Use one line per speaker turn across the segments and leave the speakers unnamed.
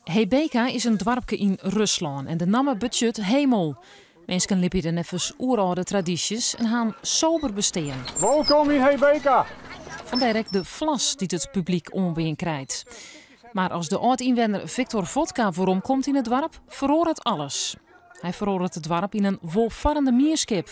Hebeca is in doarpke yn Ruslân en de namme betsjut hemel. Minsken libje der neffens oerâlde tradysjes en ha in sober bestean.
Wolkom yn Hebeca!
Fandêr ek de flas dy't it publyk oanbean krijt. Mar as de âld-ynwenner Victor Vodka weromkomt yn it doarp, feroaret alles. Hy feroaret it doarp yn in wolfarrende mienskip.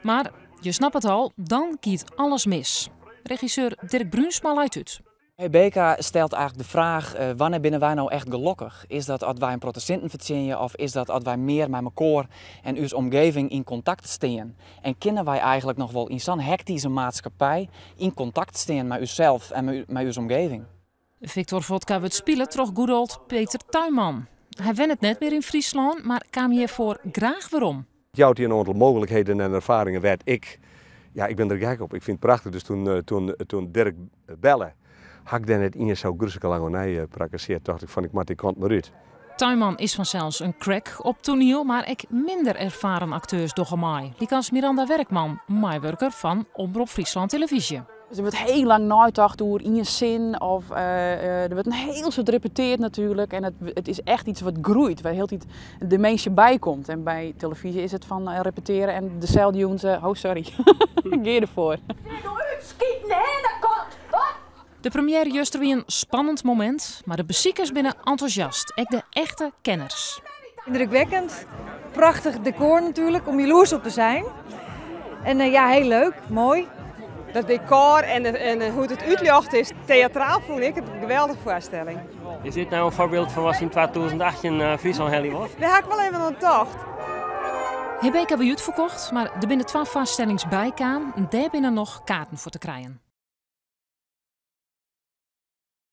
Mar, je snappe it al, dan giet alles mis. Regisseur Dirk Bruinsma leit út.
Hebeca stelt eigenlijk de fraach: wannear binne wy no echt gelokkich? Is dat as wy in protte sinten fertsjinje of is dat as wy mear mei mekoar en ús omgeving yn kontakt stean? En kinne wy eigentlik noch wol yn sa'n hektyske maatskippij yn kontakt stean mei ússels en mei ús omgeving?
Victor Vodka wurdt spile troch good old Peter Tuinman. Hy wennet net mear yn Fryslân, mar kaam hjirfoar graach werom.
It jout dy in oantal mooglikheden en erfaringen wêr't ik, ja, ik bin der gek op. Ik fyn it prachtich. Dus toen Dirk belle, ha ik dêr net iens sa gruslik lang oer nei prakkesearre. Tocht ik fan, ik moat dy kant mar út.
Tuinman is fansels in crack op toaniel, mar ek minder erfaren akteurs dogge mei. Lykas Miranda Werkman, meiwurker fan Omrop Fryslân Televyzje.
Dus der wurdt hiel lang neitocht oer ien sin of der wurdt in hiel soad repeteard natuerlik. En it is echt yts wat groeit, wêr hieltyd in diminsje by komt. En by telefyzje is it fan repeteare en deselde jûns, oh sorry, gean derfoar.
De premiêre juster wie in spannend momint, mar de besikers binne entûsjast, ek de echte kenners.
Indrukwekkend, prachtich dekor natuerlik om jaloers op te zijn. En ja, hiel leuk, moai.
Dat dekor en hoe't it útljochte is, teatraal fûn ik it in geweldige foarstelling.
Is dit no in foarbyld fan wat yn 2018 Fryslân helje wol?
Dêr ha ik wol even oan tocht.
Hebeca wie útferkocht, mar der binne twa foarstellings bykaam. Dêr binne noch kaarten foar te krijen.